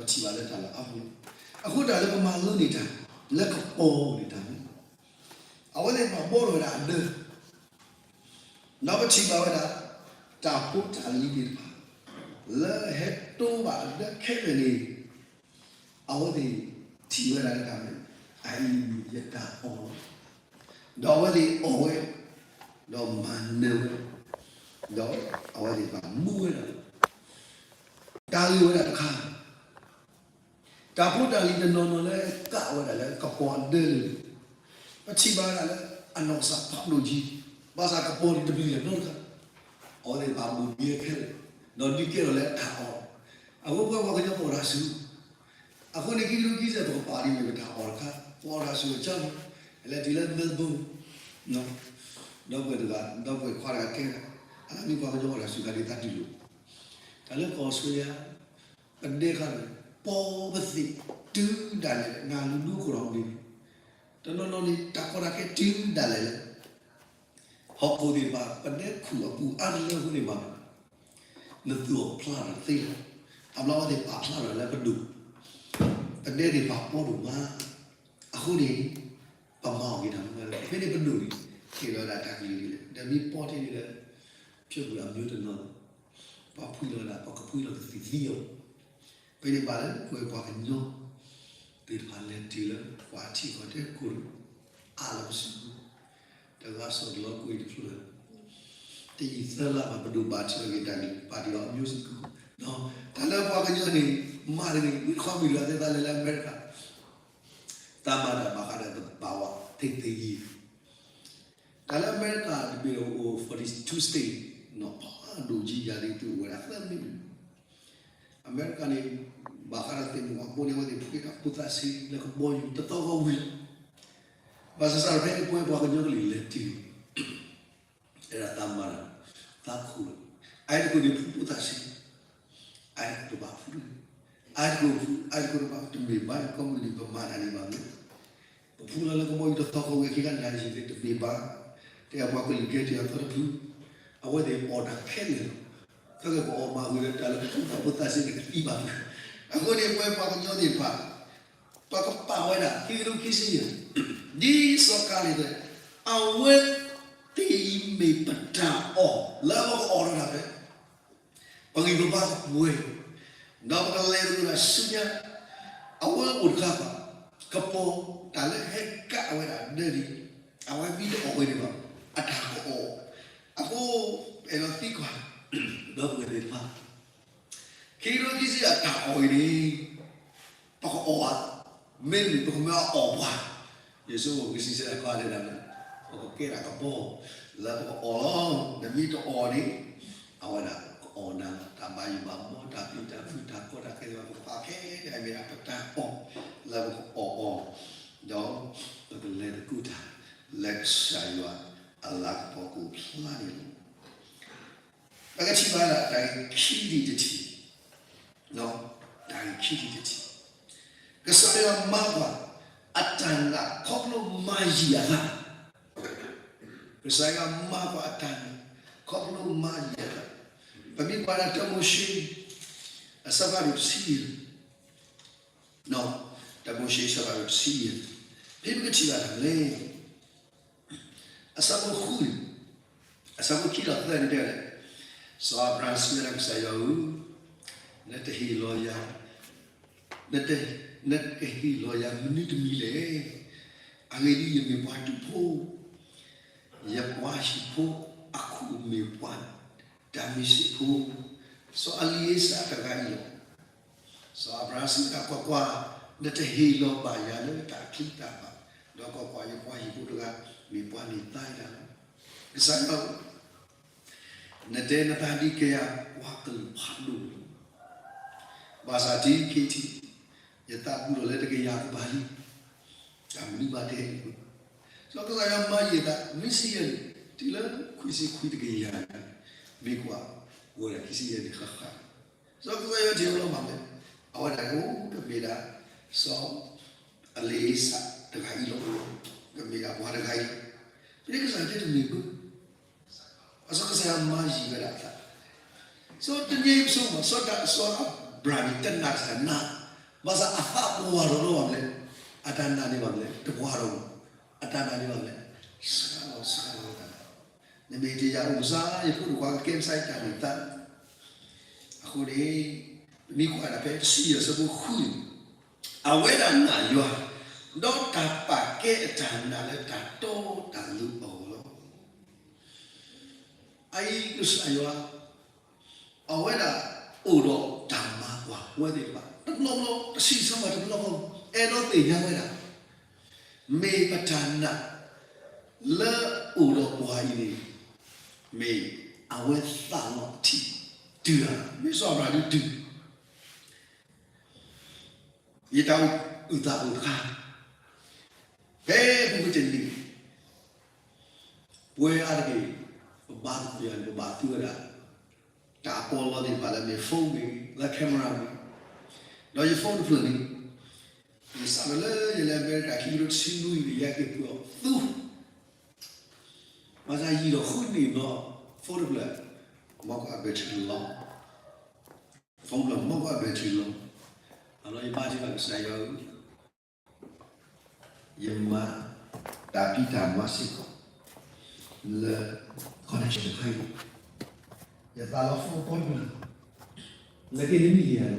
ဒီးပထံၣ်ဘၣ်လၢတၢ်လၢအါမး, အဃိတၢ်လၢပမၤလိန့ၢ်တၢ် လၢကပီၤန့ၣ်တၢ်မ့ၢ် အဝဲသ့ၣ်ဘၣ်ဘှီထီၣ်ဝဲဒၣ်အဒၢ, ဒီးပထံၣ်ဘၣ်ဝဲဒၣ် တၢ်ဖိတၢ်လံၤသ့ၣ်တဖၣ် လၢဟဲတိဘၣ်အဒၢခဲလၢာ်န့ၣ် အဝဲသ့ၣ်ထံၣ်ဝဲဒၣ်လၢတၢ်မ့ၢ် အအံၤမ့ၢ်ယတၢ်အီၣ်လီၤ. ဒီးအဝဲသ့ၣ်အီၣ်ဝဲ, ဒီးမၤနၢၤဝဲ, ဒီးအဝဲသ့ၣ်ဘၣ်မူဝဲဒၣ် တၢ်ဂ့ၢ်ဝဲဒၣ်တခါ တၢ်ဖိတၢ်လံၤတနီၤနီၤလၢကးဝဲဒၣ်လၢကပီၤအဒၢလၢ ပထံၣ်ဘၣ်ဝဲဒၣ်လၢ အနီၢ်ကစၢ်ဖးဒိၣ်ကံ, ဘၣ်ဆၣ်ကပီၤန့ၣ်တဘျုးယၤနီတခါ, အဝဲသ့ၣ်ဘၣ်မူဒ်ခဲလၢာ်, ဒီးဒ်ကဲထီၣ်လၢအတၢ်အီၣ်, အဃိပဝဲပှၤကညီပအီၣ်တၢ်ဆူၣ်, အဃိန့ၣ်ခံကထိခံဆံ ပကပာ်ဒ်န့ၣ် ပတၢ်အီၣ်တခါ, ပအီၣ်တၢ်ဆူၣ်အကၢ်လီၤ, လဲၤတုၤလၢ Melbourne ဒီပုၢ်ဝဲၢ်တဂၤ, ဒီပုၢ်ဝဲၢ်ခွါတဂၤတဲ, အလၢမ့ၢ်ပှၤကညီအီၣ်တၢ်ဆူၣ်ခါဒ်သးတုၤလိာ်, တၢ်လၢကီၢ်အီစထြ့လယါ ပဒဲခါန့ၣ် ပီပသ့ၣ်တုၤဒၣ်လဲာ် နၢ်လူၤဒူခိၣ်ဒီးမ့ၢ်, တနီၤနီၤန့ၣ် တၢ်ကီတၢ်ခဲတုၤဒၣ်လဲာ်လၢ ဟီၣ်ခိၣ်သ့ၣ်တဖၣ် ပဒဲခူၣ်အပူၤအါတလၢအဃိန့ၣ်ဘၣ်, နသူၣ်အီၣ်ဖျါထီၣ်တသ့လၢၤ, အဘျီဝဲသ့ၣ်ပာ်ဖျါထီၣ်လၢပဒိၣ်, ပဒဲသ့ၣ်တဖၣ်ပီဒိၣ်မး, အဃိန့ၣ် ပမၤအီၣ်က့ၤတၢ်မနုၤလဲၣ်, ဖဲန့ၣ်ပဒိၣ်န့ၣ် ဟ့ၣ်လီၤဝဲဒၣ်တၢ်ကလုၢ်ဒ်လဲၣ်, ဒီးမ့ၢ်ပီထဲန့ၣ်ဒီး ဖၠိပူၤအမၠိတနီၤ, ပှၤဖှံလီၤဝဲဒၣ် ပှၤကဖှံလီၤကသံၣ်သံအီၤ, ဖဲန့ၣ်ဘၣ်လၢပဝဲပှၤကညီသ့ၣ်တဖၣ်လဲၤတုၤလၢ ပှၤထံကီၢ်တဲကိၢ် အါလီၤပစုပူၤ, တဂၤစီၣ်တလီၤကွံာ်တဖျိလၢ တယံာ်သၢလါဘၣ် ပဒိၣ်ဘၣ်ထံၣ်အီၤက့ၤတၢ်န့ၣ် ပာ်တ့ၢ်အီၤအမၠိစ့ၢ်ကီး, တၢ်လၢပှၤကညီန့ၣ် မၤတဂ့ၤ မ့ၢ်တခီမုၢ်တဂၤသဲသးလဲၤလၢအမဲရကၤ တၢ်မၤတၢ်ဘၣ်ဃးဒီးသဘၣ်ဝါ သ့သ့ယံၤ, တၢ်လၢအမဲရကၤတဘ့ၣ်အိၣ် forty two state နီၢ်ဖးဒိၣ်ကံယၤဒ်သိးအိၣ်ဝဲဒၣ်သၢမံၤ, အမဲရကၤန့ၣ် ဘၣ်ဃးဒီးသ့ၣ်မုၣ်ဝၤဘိန့ၣ် အဝဲသ့ၣ်ဖှံတၢ်ဖိသၣ်ဆံးလၢကဘီယူၤတသီဃီဝံၤလီၤ, ဘၣ်ဆၣ်စးထီၣ်ဖဲန့ၣ် ပဝဲပှၤကညီကလုာ်လဲၤတုၤ အဲၣ်ဒိးသးမၤတၢ် သးခိၣ်လီၤ, အအဲၣ်တခိၣ်န့ၣ်ဖှံဖိသၣ်ဆံး, အအဲၣ်တခိၣ်တဘၣ်ဖှံ, အအဲၣ်တခိၣ်ဖှံ အအဲၣ်တခိၣ်တဘၣ် တမ့ၢ်ဘၣ် ကိးမုၢ်နံၤပမၤတၢ်န့ၣ်ဘၣ်မ့ၢ် ပဖှူလီၤလၢကဘီယူၤတသီဃီဝံၤ ခံခါနၤယံၤသ့ၣ်တမ့ၢ်ဘၣ်, တဲပှၤကလုာ်ကဲထီၣ်အသီတဖု, အဝဲသ့ၣ်အီၣ်တၢ်ခဲလၢာ်လီၤ, ခဲကပအီၣ်မၤဝံၤလၢတၢ်လၢပဖှူသၣ်ဖိသၣ်ဆံးန့ၣ်ကသံဘၣ်ဖု, အဃိန့ၣ်ပဝဲပှၤကညီသ့ၣ်တဖၣ် ပကပာ်ဝဲဒၣ် ခံကထိခံဆံယဲၢ်, ဒ်စီၤကၤလ့းတဲ, အဝဲသ့ၣ်အံၤမ့ၢ်ပတၢ်အီၣ်လၢပကအီၣ်ဒီးတၢ်ဖဲ ပဂံၢ်ပဘါကပှဲၤ, ဒီးပကလဲၤသကိးတၢ်ဆူညါ, အဝဲအိၣ်တခါဘၣ်, ကပီၤတၢ်လၢဟဲကးဝဲဒၣ်ဒၢဒ်, အဝဲမ့ၢ်တအီၣ်ဝဲန့ၣ်ဘၣ်, အတၢ်ကအီၣ်, အဃိ အဲၣ်ဒိးသံကွၢ် ဒီပုၢ်ဝဲၢ်သ့ၣ်တဖၣ်, ခံကထိခံဆံအတၢ်အီၣ်အံၤန့ၣ် ပကအီၣ်ဧါ, မ့တမ့ၢ်ပကမၢအီၣ်ပှၤ, ယဆိကမိၣ်ကစံးဆၢတၢ်ကီတဲဒၣ်လၢ ပကကဲဒၣ်ကပီၤ လၢပကအီၣ်လီၤ, နမ့ၢ်တအီၣ်န့ၣ် အဝဲဒၣ်ကအီၣ်နၤလီၤ, တၢ်ဘၣ်ယိၣ်ဘၣ်ဘီ တၢ်ပျံၤတၢ်ဖုး တၢ်ကီတၢ်ခဲသ့ၣ်တဖၣ် ပကပာ်ခဲလၢာ်မ့ၢ်ဒၣ်ပတၢ်အီၣ် လၢပကအီၣ်အီၤ, ဒီးပကလဲၤသကိးတၢ် လၢကစၢ်ယွၤအလၤကပီၤကအိၣ်ဖျါန့ၣ်လီၤ. ပကထံၣ်ဘၣ်ဒၣ်တၢ်ဂ့ၢ်ခံထံၣ်တထံၣ်, တၢ်ဂ့ၢ်ခံထံၣ်တထံၣ်, ကစၢ်ယွၤမၤကွၢ်အတၢ်နာ်ခီဖျိမၤယံာ်အသး, ကစၢ်ယွၤမၤကွၢ်အတၢ်နာ် ခီဖျိမၤယံာ်အသး, ပမ့ၢ်ကွၢ်ဒၣ်တၢမိၤၡ့ အဆၢဖးဒိၣ်တဆံယဲၢ်, တၢမိၤၡ့ အဆၢဖးဒိၣ်တဆံယဲၢ်, ဖဲပကထံၣ်ဘၣ်တၢ်လဲၣ် အဆၢဖိဃု, အဆၢဖိခံဒီးသၢန့ၣ်တဲလဲၣ်, စီၤအၤဘြၤဟၣ်စံးဝဲဒၣ်ကစၢ်ယွၤဧၢ, နတဟ့ၣ်လီၤယၤ, နတ, နကဟ့ၣ်လီၤယၤမနုၤတမံၤလဲၣ်. အဂ့ၢ်ဒ်အံၤ, ယမ့ၢ်ပှၤတူၢ်ဖိ, ယပှၤဟံၣ်ဖိအခိၣ်မ့ၢ်ပှၤဒၤမ့းစ့းဖိ, စီၤအလံၤအ့းစက်တဂၤအံၤလီၤ. စီၤအၤဘြၤဟၣ်စံးဝဲဒၣ်, ကွၢ်ကွၢ်, နတဟ့ၣ်လီၤဘၣ်ယၤလၢတၢ်ချံတၢ်ဘၣ်, ဒီးကွၢ်ကွၢ်, ယပှၤဟံၣ်ဖိတဂၤ မ့ၢ်ပှၤန့ၢ်သါယၤလီၤ. ကစၢ်ယွၤဧၢ, နတဲနသးဒ်ကယၤပှၤကလုာ်ဖးဒိၣ်လီၤ. ဘၣ်ဆၣ်တံၤခံထံၣ်, ယသးပူၤထီၣ်လၢတကယၤကဘၣ်လံ. တၢ်မနုၤဘၣ်တဲအံၤ, စီၤကစၢ်ယွၤမၤယံာ်အသး မ့ၢ်စံးယဲၢ်န့ၣ် တုၤလၢခွံဆံခွံတကယၤန့ၣ်, မ့ၢ်ကွၢ်, အိၣ်ဝဲဒၣ်ခံဆံယဲၢ်န့ၣ်ဃၣ်ဃၣ်, စီၤကစၢ်ယွၤထံၣ်ဝဲလီၤမးလဲၣ်, အဝဲဒၣ်အိၣ်ကမ့ၢ်ဒၣ် စီၤအလံၤအ့းစက်တဂၤအံၤလီၤ, ကမ့ၢ်ဒၣ်ပှၤတဂၤအံၤလီၤ. ဖဲန့ၣ်ကစၢ်ယွၤတဲတမ့ၢ်ဘၣ် အစီၤကစၢ်ယွၤမၤယံာ်ဝဲဒၣ်အသး, စီၤတနံၤအံၤပဆိကမိၣ် စီၤဒၤ, စီၤအၤဘြၤဟၣ်န့ၣ် တနာ်တၢ်နာ် ဘၣ်ဆၣ်အသးပှၢ်ထီၣ်လီၤဘၣ်မလဲၣ်, အတၢ်နာ်န့ၣ်ဘၣ်မလဲၣ်, တပှၢ်ထီၣ်ဘၣ်, အတၢ်နာ်န့ၣ်ဘၣ်မလဲၣ်, စှၤလီၤစှၤလီၤတၢ်, နမ့ၢ်တယာ်အိၣ်ကစၢ် ယဖိဒိၣ်ခွါကကဲကစၢ်ယတၢ်န့ၢ်သါ, အဃိန့ၣ် ပမ့ၢ်ကွၢ်ဒၣ်ဖဲတဆံယဲၢ်ဆၢဖိဃုန့ၣ်, အဝဲဒၣ်နာ်ယွၤ, ဒီးတၢ်ပာ်ကဲအတၢ်နာ်လၢတၢ်တီတၢ်လိၤအဂီၢ်လီၤ. အအံၤကစၢ်ယွၤ အဝဲဒၣ်အိၣ်ဒီးတၢ်မၤကွၢ်ဝဲသ့ၣ်တဖၣ် တဘျီဘျီ တဆံးဆၢမးတဘျီဘျီ အဲၣ်ဒိးသ့ၣ်ညါဝဲဒၣ် မ့ၢ်ပတၢ်နာ်လၢအိၣ်ဒီးပှၤအံၤန့ၣ် မ့ၢ်အဝဲသးလီၤအထံၣ်တုၤဧါ, မ့ၢ်စီၤအၤဘြၤဟၣ်ဒုးတုၤ ယတၢ်အုၣ်သးအိၣ်တခါ, ဖဲအပူၤကွံာ်တနံၤ, ပဝဲအါတက့ၢ် ပဘါသကိးယၤန့ၣ် ပဘၣ်သူဝဲဒၣ် တၢ်အပီလီသ့ၣ်တဖၣ်လၢမ့ၢ် phone မ့ၢ်ဂ့ၤ, လၢ camera မ့ၢ်ဂ့ၤ, ဒီးယ phone တဖျၢၣ်န့ၣ်, ယစးထီၣ်လၢယလဲၤအမဲရကၤ ခံကထိတဆံနွံန့ၣ် ယဟဲက့ၤပှ့ၤအီၤသူ ဘၣ်ဆၣ်ယံာ်ဒီးဃုနံၣ်ဘျီ phone တဖျၢၣ် မီၢ်ကွၢ် battery လီၤ, phone တဖျၢၣ် မီၢ်ကွၢ် battery လီၤ, အလီၢ်ယဘါထုကဖၣ်ကစၢ်ယွၤဧၢ, ယမၤတၢ်ဖံးတၢ်မၤစ့ၢ်ကီး လၢ connection တခါအံၤ, ယသးလီ phone တဖျၢၣ် လၢက့ၤနမံၤယၤန့ၣ်,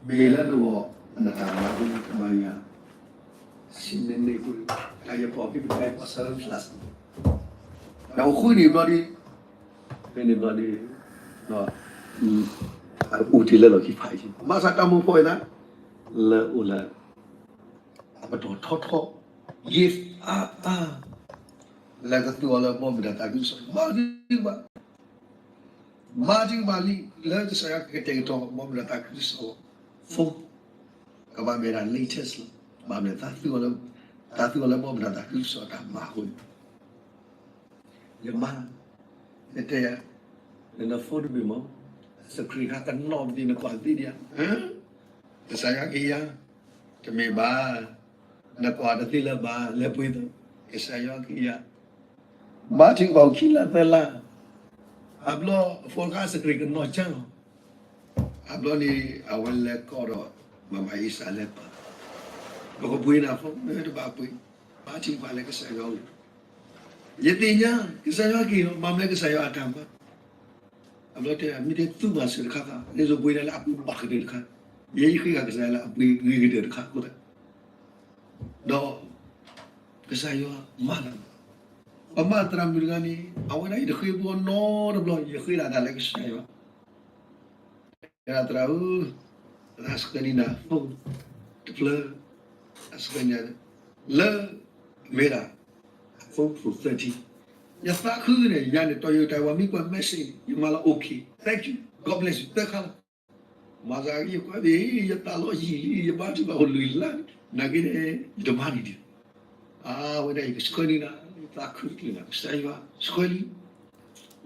မ့ၢ်လၢနဂီၢ် နတၢ်မၤသ့မၤယၤ, ဆံးန့ၣ်န့ၣ်ကွံာ် တၢ်ယဖီၣ်က့ၤပတၢ်ယဖီၣ် seven plus န့ၣ်, တၢ်အိၣ်ဃုနံၣ်ဘျီဒ်, ဖဲန့ၣ်ဘျီဒ်, အိၣ်တ့ၢ်လၢလီၢ်ခံဖးယံၤ ဘၣ်ဆၣ်တၢ်မူဖီၣ်ဝဲဒၣ် လၢအိၣ်လၢ အပတီၢ်ထီထီ gift အါအါ လၢကသူအီၤလၢဘီမုၢ်တၢ်သးခုကစီၣ် မၤဒံးဘၣ်, မၤဒံးဘၣ်လံ လၢကစၢ်ယွၤကတဲာ်ကတီၤဘီမုၢ်တၢ်သးခုကစီၣ် phone ကဘၣ်မ့ၢ်ဒၣ် latest လီၤ, ဘၣ်မနုၤ သးသူအီၤလၢဘီမုၢ်တၢ်သးခုကစီၣ်တၢ်မၤအဃိန့ၣ် ယမါ, နတဲယၤ, န phone တမ့ၢ်မ့ၢ် screen ခါကနီၣ်ပသ့ၣ် နကွၢ်သ့ဒံးဧါ, ကစၢ်ယွၤက့ၤယၤ, တမ့ၢ်ဘၣ်, နကွၢ်တသ့လၢၤဘၣ် လဲၤပှ့ၤသ့, ကစၢ်ယွၤက့ၤယၤ, ဘါထုကဖၣ်အိၣ်ခံလါသၢလါ, အဘျီ phone ခါ screen ကနီၣ်ကၢ်လီၤ, အဘျီန့ၣ် အဝဲလဲၤကိးဒီး မၤမၤအ့စၢ်လဲၤပာ်, ပကပှ့ၤနၤ phone တဘၣ်ပှ့ၤ, ဘါထုကဖၣ်လၢကစၢ်ယွၤအိၣ် ယသ့ၣ်ညါ ကစၢ်ယွၤက့ၤလီၤ, ဘၣ်မနုၤလဲၣ် ကစၢ်ယွၤအတၢ်မၤ, အဘျီတဲ မ့ၢ်တဲသူမၤစၢၤတခါခါ လၢယပှ့ၤဒၣ်လၢအပှ့ၤဘၣ်ကတၢၢ်တခါ, ယဲယဃ့ဂၤကစၢ်ယွၤလၢအပှ့ၤဂ့ၤကတၢၢ်တခါအဃိသတး, ဒီး ကစၢ်ယွၤမၤလၢ ပမၤသရၣ်မုၣ်တဂၤန့ၣ် အဝဲဒၣ်အံၤတဃ့ဘီနီတဘျီ ယဃ့ဒၣ်တၢ်လၢကစၢ်ယွၤ တဲဒၣ်သရၣ်ဧၢ, သရၣ်ဆှၢန့ၢ်နၤ phone တဖျၢၣ်, အဆှၢန့ၢ် လၢ အမ့ၢ်ဒၣ် iPhone Pro thirteen, ယသးခုန့ၣ် ယၤန့ၣ် တီၢ်ယိၤတၢ်ဝဲမ့ၢ်ကွၢ် message န့ၣ် ယမၤလီၤ okay, thank you, God bless you သၢခါလီၤ, မၤသးယကွၢ်ဘၣ် ယသးလီယံာ်လံ ယဘါထုကဖၣ်အိၣ်လွံၢ်လါ, နာ်က့န့ၣ် ယတမၤန့ၢ်ဒံး အဝဲဒၣ်အံၤကဆှၢန့ၢ်နၤ, ယသးခုတချုးနၤ ကစၢ်ယွၤဆှၢလံ,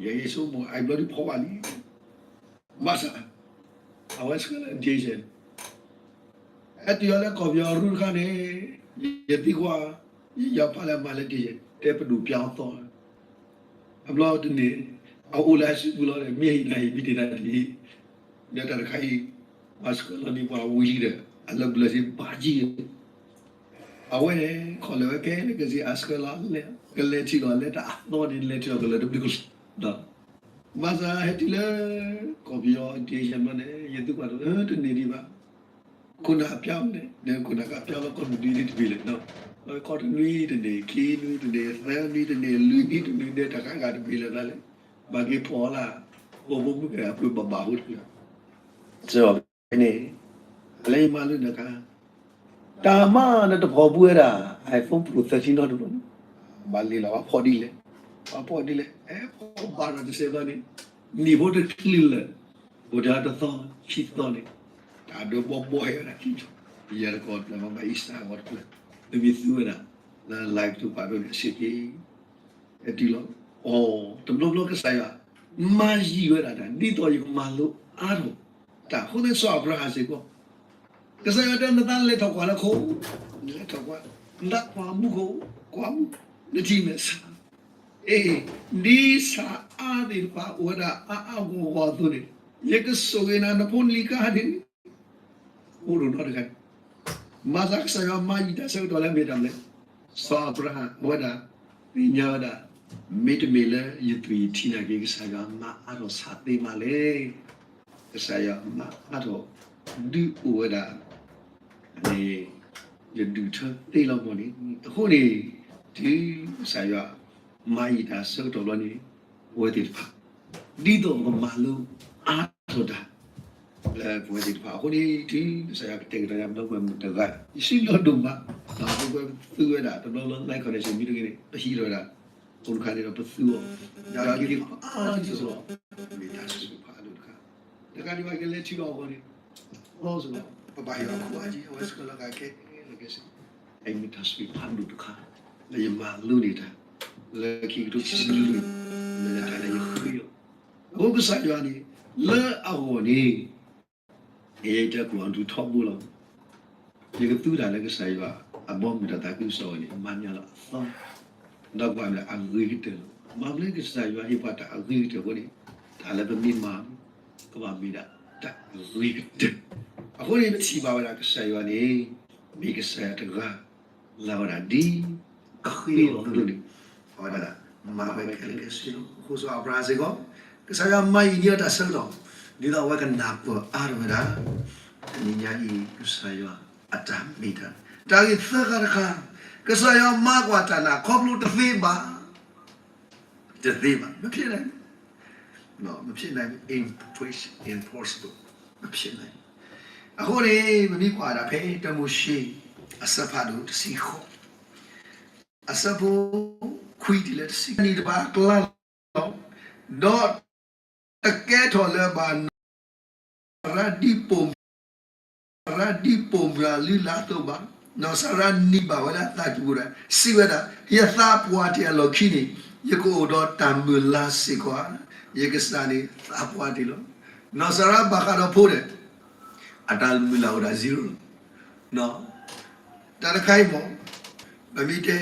ယဲယဆိကမိၣ် အဘျီဒ်ဖီၣ်ဘၣ်လံ, ဘၣ်ဆၣ် အဝဲဆှၢလၢ Jason, အဲၣ်တုၤအီၤလၢကီၢ်ပယီၤရူတခါန့ၣ်, ယသံကွၢ်, ယယၤဖးလၢအမၤလၢ Jason တဲပဒိၣ်ပျါအသီ အဘျီတန့ၣ် အအိၣ်လၢအစုပူၤလီၤန့ၣ် မ့ၢ်ဟံးနၤဟံးမ့ၢ်တ့ၢ်နၤတ့ၢ်, ဒီးတၢ်တခါအံၤ ပှၤဆှၢလီၤန့ၢ်ပှၤဝံၤလံဒီး အလၢပျၢၤစ့ဘၣ်ကံ, အဝဲန့ၣ် ခီၣ်လၢာ်ဝဲခဲလၢာ်ကစ့ အဆှၢလီၤလဲၣ် ကလဲၤထံၣ်လီၤလဲၣ် တၢ်အသီန့ၣ် လဲၤထံၣ်လီၤကလၢာ်တဘျုးကလၢာ်, ဘၣ်ဆၣ်ဟဲတုၤလၢ ကီၢ်ပယီၤ Jason ဘျီန့ၣ် ယသံကွၢ်ဒီး တန့ၢ်ဒံးဘၣ် ခိၣ်နၢ်အပျါလဲၣ်, ခိၣ်နၢ်ကပျါလီၤ ကိးမုၢ်နွံနံၤတဘ့ၣ်လဲၣ်, ခီတနွံတန့ၢ်, ခံနွံတန့ၢ်, သၢနွံတန့ၢ်, လွံၢ်နွံတန့ၢ်, တၢ်ခါဂၤတဘ့ၣ်လဲၣ်သးလဲၣ်, ဘၣ်က့ၤဖီၣ်လၢ်, အိၣ်ဖိမုၣ်ကဲအပှ့ၤဘၣ်ဘၣ်အဃိတက့ၢ်, စ့ၢ်ကီးဖဲန့ၣ်, လၢယမၤလၢနကါ တၢ်မၤနတဖီၣ်ဘူးဝဲဒၣ် iPhone Pro thirteen နီတဘျီ, ဘၣ်လံလီၤ ပှၤဖီၣ်ဒ်လဲၣ်, ပှၤဖီၣ်ဒ်လဲၣ်, အဲ ဖီၣ်ဘၣ်ဒီးတစဲးဘျီန့ၣ်, နံၣ်ဖိတချုးလၢာ်, အိၣ်ဒီးတသီ, ခံသီန့ၣ်, တၢ်ဒိးဘီဘီဟဲဝဲဒၣ်ခံ, ယၤတကီၢ်တဖျၢၣ် မၤဘၣ်အံၣ်စတၢ်ဂီၤတဖျၢၣ်, သုမ့ၢ်သူဝဲဒၣ်, လၢ live တပာ်ဒိၣ်န့ၣ် အဆ့က့ အဲၣ်တုၤလီၤ, အီၤ တဘျီဘျီကစၢ်ယွၤ, မၤယံၤဝဲဒၣ်တၢ် ဒ်သိးယကမၤလိအါထီၣ်, တၢ်ဃိသ့စီၤအၤဘြၤဟၣ်စ့ၢ်ကီး, ကစၢ်ယွၤတဲနသးလဲၤထီၣ်ကွၢ်လၢခိ, နလဲၤထီၣ်ကွၢ်, နသးကွၢ်မူခိၣ်, ကွၢ်မူ, နထံၣ်မဲာ်ဆှး, အ့ၣ်, ဒ်ဆှးအါသ့ၣ်တဖၣ်အိၣ်ဝဲဒၣ်အါအါဂီၢ်ဂီၢ်အသိးန့ၣ်, ယကဆိၣ်ဂ့ၤနၤနဖိနလံၤကါန့ၣ် အိၣ်ဒီးနီတဂၤ, မၤသးကစၢ်ယွၤမၤယံာ်တၢ်ဆၢကတီၢ်လၢအမ့ၢ်တၢ်မနုၤလဲၣ်. စီၤအၤဘြၤဟၣ် အဝဲဒၣ် သ့ၣ်ညါဝဲဒၣ်, မ့တမ့ၢ်လၢယသွံၣ်ယထံနာ်က့ ကစၢ်ယွၤမၤအါထီၣ်ဆၣ်သ့မးလဲၣ်. ကစၢ်ယွၤမၤအါထီၣ် ဒုးအိၣ်ဝဲဒၣ် န့ၣ် ယဒုးထၢသ့လီၤမီၢ်န့ၣ်. အဃိန့ၣ် တုၤကစၢ်ယွၤမၤယံာ်တၢ်ဆၢကတီၢ်လီၤန့ၣ် ပဝဲသ့ၣ်တဖၣ် ဒ်သိးပကမၤလိအါထီၣ်တၢ် လၢပဝဲသ့ၣ်တဖၣ်အဃိန့ၣ် တုၤကစၢ်ယွၤကတဲာ်ကတီၤယၤ ပဒီပုၢ်ဝဲၢ်မုၣ်တဂၤ ယစုလီၢ်ဒိၣ်မး, ဒီးပဝဲပသူဝဲဒၣ် တဘျီလၢ live connection မ့ၢ်တဂ့ၤန့ၣ် ပဟံးထီၣ်ဝဲဒၣ် ဖိတခါန့ၣ်ဒီးပသူအီၤ, ဒီးက့ၤအါဒံးစ့ၢ်ကီး မ့ၢ်တၢ်ဆိၣ်ဂ့ၤဖးဒိၣ်တခါ, တခါဒံးဘၣ်ကလဲၤထံၣ်လီၤအဂီၢ်န့ၣ် အီစ့ၢ်ကီး ပဘၣ်ဟ့ၣ်အီၤခိၣ်အါကံ အဝဲစ့ၢ်ကီးလီၤဂာ်ခဲလၢာ်ခဲဆ့, အမ့ၢ်တၢ်ဆိၣ်ဂ့ၤဖးဒိၣ်တခါ လၢယမၤလိန့ၢ်တၢ် လၢခံကထိခံဆံလွံၢ် လၢတၢ်လၢယဃ့အီၤ, အဃိကစၢ်ယွၤန့ၣ် လၢအဂီၢ်န့ၣ် ယတဲပှၤဒုးထီဘိလီၤ. ယကသူတၢ်လၢကစၢ်ယွၤအဘီအမုၢ်တၢ်သးခုကစီၣ်အဂီၢ်န့ၣ် မၤညါလီၤအသီ, ဒီးကွၢ်မ့ၢ်ဒၣ်အဂ့ၤကတၢၢ်လီၤ. မ့ၢ်လၢကစၢ်ယွၤဟ့ၣ်ပှၤတၢ်အဂ့ၤကတၢၢ်အဃိန့ၣ် တၢ်လၢပမ့ၢ်မၤ ကဘၣ်မ့ၢ်ဒၣ်တၢ်အဂ့ၤကတၢၢ်. အဃိန့ၣ် ပထံၣ်ဘၣ်ဝဲဒၣ်ကစၢ်ယွၤန့ၣ် မ့ၢ်ကစၢ်ယွၤတဂၤ လၢအဝဲဒၣ်ဒ်အဃ့အီၤအသိးန့ၣ် အဝဲဒၣ်မၤဝဲခဲလၢာ်ခဲဆ့လီၤ. အဃိစီၤအၤဘြၤဟၣ်စ့ၢ်ကီး ကစၢ်ယွၤမၤယံာ်န့ၢ်အီၤတၢ်ဆၢကတီၢ် ဒ်သိးအဝဲကနၢ်ပၢၢ်အါထီၣ်ဝဲဒၣ် တနံၤညါအံၤ ကစၢ်ယွၤအတၢ်မ့ၢ်တၢ်, တၢ်ဂ့ၢ်သၢခါတခါ, ကစၢ်ယွၤမၤကွၢ်တၢ်နာ်ခီဖျိတသ့ဘၣ်, တသ့ဘၣ်, မဖြစ်နိုင်ဘူး, မဖြစ်နိုင်ဘူး, impossible, မဖြစ်နိုင်ဘူး. အဃိန့ၣ် ပမ့ၢ်ကွၢ်ဒၣ်ဖဲတၢမိၤၡ့ အဆၢဖးဒိၣ်တဆံဃိး အဆၢဖိခွံတုၤလၢတဆံ, နံၣ်တဖၣ်အကျါလီၤ, ဒီးတကဲထီၣ်လၢၤဘၣ် နီၢ်စၤရါဒ်ပိာ်မုၣ်, နီၢ်စၤရါဒ်ပိာ်မုၣ်အလုၢ်အလၢ်အသိးဘၣ်. နီၢ်စၤရါနံၤဘၣ်ဝဲဒၣ်သးကံၢ်ပူၤဒီး စံးဝဲဒၣ်, ယသးပှၢ်တ့ၢ်အလီၢ်ခံန့ၣ် ယကအိၣ်ဒီးတၢ်မုၢ်လၢ်စ့ၢ်ကီးဧါ, ယကစၢ်န့ၣ်သးပှၢ်တ့ၢ်လီၤ. နီၢ်စၤရါဘၣ်ဃးဒီးဖိဒီး အတၢ်မုၢ်လၢ်အိၣ်ဒၣ် zero လီၤ. တၢ်တခါအံၤမ့ၢ် ပမ့ၢ်တဲ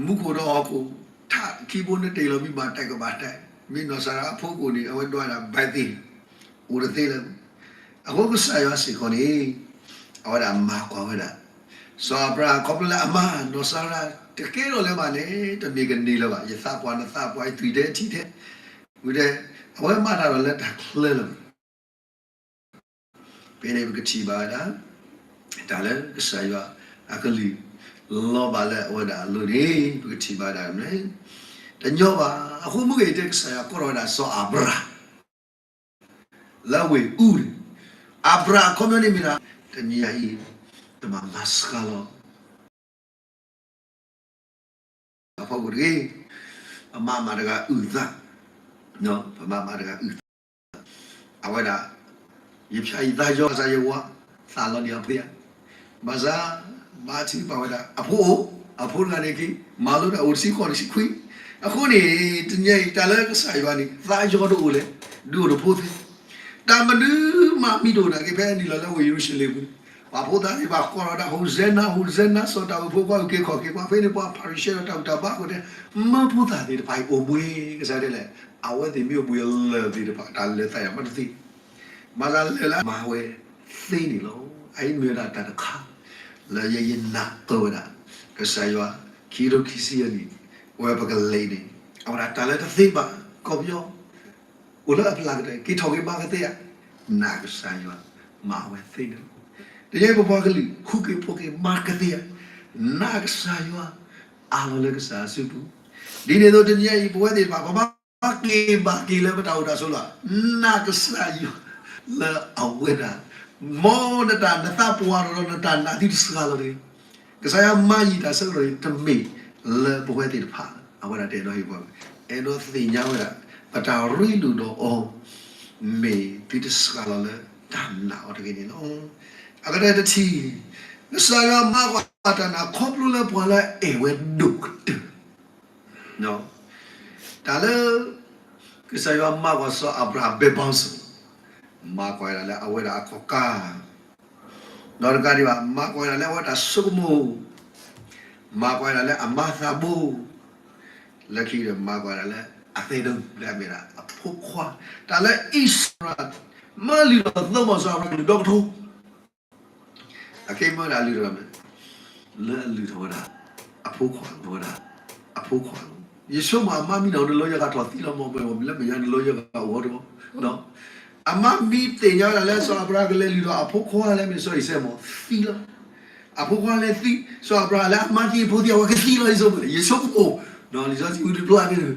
မူခိၣ်ဒီးဟီၣ်ခိၣ် ထးခံဘိနတ့ၢ်လီၤမ့ၢ်ဘၣ်တၢ်ကဘၣ်တၢ်, မ့ၢ်နီၢ်စၤရါအဖိကိၣ်န့ၣ် အဝဲဒွးဒၣ် ဘၣ်သ့ၣ် အိၣ်တသ့လၢၤ. အဃိကစၢ်ယွၤစ့ၢ်ကီးန့ၣ် အဝဲဒၣ်မၤကွၢ်ဝဲဒၣ် စီၤအၤဘြၤဟၣ် ခီဖျိလၢအမါ နီၢ်စၤရါ တကဲထီၣ်လၢၤဘၣ်န့ၣ် တမ့ၢ်ကန့ၢ်လၢၤဘၣ်, ယသးပှၢ်နသးပှၢ် ယသွံၣ်ထဲထံထဲ ဝံၤဒီး အဝဲမၤတၢ်ဒီးလၢတၢ်ချၢလၢၤဘၣ်. ဖဲန့ၣ်ပကထံၣ်ဘၣ်ဝဲဒၣ် တၢ်လၢကစၢ်ယွၤအကလုၢ် လီၤဘၣ်လၢအဝဲဒၣ်အလိၤန့ၣ် ပကထံၣ်ဘၣ်ဝဲဒၣ်မနုၤလဲၣ်, တညီဘၣ်. အဃိမုၢ်ဂ့ၤတဲကစၢ်ယွၤကိးထီၣ်ဝဲဒၣ်စီၤအၤဘြၤဟၣ် လၢဝ့ၢ်အူရ်န့ၣ်, အၤဘြၤဟၣ်အခီပညီန့ၣ်မ့ၢ်ဒၣ် တနံၤညါအံၤ တဘၣ်မၤစှၤလီၤ အဖီခိၣ်တဂ့ၤ, ပမၤမးတဂၤအုၣ်သး, ပမၤမးတဂၤအုၣ်သး, အဝဲဒၣ် ယဖၠးယသးယီၤ ဘၣ်ဆၣ်ယဝၤ သးလီၤန့ၢ်အဖုဧါ, ဘၣ်ဆၣ် ဘၣ်ထံၣ်ဘၣ်ဝဲဒၣ် အဖိအိၣ်, အဖိတဂၤန့ၣ်က့ၤ မၤလိတၢ်အိၣ်တဆံဃိးတဆံခွံ, အဃိန့ၣ် တနံၤအံၤ တၢ်လၢကစၢ်ယွၤန့ၣ် သးယီၤတအိၣ်လဲၣ်, ဒုးအိၣ်ဒီးဖိသ့, တၢ်မနုၤမးမံၤတအိၣ်နာ်က့ ဖဲအနံၣ်လီၤလၢဝ့ၢ်ယရူၤၡလ့ၣ်ပူၤန့ၣ် ပှၤဖိသၣ်သ့ၣ်တဖၣ်ကိးထီၣ်ဝဲဒၣ် ဟိၣ်စဲနါ ဟိၣ်စဲနါ စီၤဒၤဝံးဖိခွါအုၣ်က့ၤခီၣ်က့ၤ ပှၤဖဲန့ၣ်ပှၤဖၤရံၤၡဲဒီးတၢ်ဘူၣ်တၢ်ဘါအဃိန့ၣ် မၢဖိသၣ်သ့ၣ်တဖၣ်အံၤအိၣ်ဘှံး ကစၢ်ယွၤတဲလဲၣ်, အဝဲသ့ၣ်မ့ၢ်အိၣ်ဘှံးအလၢၢ်သ့ၣ်တဖၣ် တၢ်လၢာ်သးယၤမးတသ့, မၤသးလၢာ်လၢမၤဝဲသ့န့ၣ်လီၤ. အအံၤမ့ၢ်ဝဲဒၣ်တၢ်တခါ လၢယယနၢ်ပၢၢ်ဝဲဒၣ် ကစၢ်ယွၤ ခံကထိခံဆံယဲၢ်နံၣ် ဝဲပကလဲၤန့ၣ် အဝဲဒၣ်တၢ်လၢတသ့ဘၣ် ကီၢ်ပယီၤ အိၣ်လၢအပျၢ်ကတၢၢ် က့ၤထီၣ်က့ၤမၤကသ့ဧါ, နာ်ကစၢ်ယွၤ မၤဝဲသ့န့ၣ်လီၤ. တနံၤအံၤပပှၤကလုာ် ဃုက့ၤဖိးက့ၤမၤကသ့ဧါ, နာ်ကစၢ်ယွၤ အးလီၤလၢကစၢ်အစုပူၤ, ဒ်န့ၣ်အသိးတနံၤအံၤ ပဝဲသ့ၣ်တဖၣ် ပဘၣ်က့ၤဘၣ်က့ၤလၢပတၢ်အိၣ်တၢ်ဆိးလီၤ, နာ်ကစၢ်ယွၤ လၢအဝဲဒၣ် မ်နတၢ်နသးပှၢ်ဒီးနတၢ်နာ်သုတစှၤလီၤတဂ့ၤ ကစၢ်ယွၤမၤယံာ်တၢ်ဆၢကတီၢ်န့ၣ် တမ့ၢ်လၢပဝဲသ့ၣ်တဖၣ် အဝဲဒၣ်တအဲၣ်ဒိးဟ့ၣ်ပှၤ, အဲၣ်ဒိးသ့ၣ်ညါဝဲဒၣ် ပတၢ်ရ့လိာ်ဒီးအီၤ မ့ၢ်သုတစှၤလီၤလၢတၢ်နာ်အီၤတဂ့ၤန့ၣ်လီၤ. အကတၢၢ်တထံၣ်, ကစၢ်ယွၤမၤကွၢ်တၢ်နာ်ခီဖျိလၢပှၤလၢအအဲၣ်ဝဲဒိၣ်ကတၢၢ် တၢ်လၢ ကစၢ်ယွၤမၤကွၢ်စီၤအၤဘြၤဟၣ်ဘဲဘီစၢၤ, မၤကွၢ်ဝဲဒၣ်လၢအဝဲဒၣ်အခီၣ်ကါ, ဒီးတကးဒံးဘၣ် မၤကွၢ်ဝဲဒၣ်လၢအဝဲဒၣ်ဆိကမိၣ်, မၤကွၢ်ဝဲဒၣ်လၢအမါသးဘိ, လၢခံဒီးမၤကွၢ်ဝဲဒၣ်လၢအသဲဒၢလၢအမ့ၢ်ဒၣ်အဖိခွါ, တၢ်လၢအံၣ်စရ့လး မၢလုၢ်လီၤသၢမီၤစီၤအၤဘြၤဟၣ်ကလုၢ်ဒီကထိ အကဲမၢဒၣ်အလုၢ်ထီၣ်မး, လၢအလုၢ်ထီၣ်ဝဲဒၣ် အဖိခွါလီၤဝဲဒၣ်, အဖိခွါလီၤ. ယဆိကမိၣ်အမါမံနီၤ နလီယဂၤထီၣ်သံလီၤမး မ့ၢ်လၢမဲာ်ညါနလီယဂၤအိၣ်တဝီ, အမါမံသ့ၣ်ညါဝဲဒၣ်လၢစီၤအၤဘြၤဟၣ်ကလဲၤလုၢ်ထီၣ်အဖိခွါလၢမ့ၢ်စီၤအံၤစဲးမး သံလီၤ. အဖိခွါလဲၤသံ, စီၤအၤဘြၤဟၣ်လၢအမါသံအဖိသံ အဝဲကသံလီၤအံၤစဲးမး, ယဆိကမိၣ်, လံာ်စီဆှံဝံတဖျါန့ၣ်,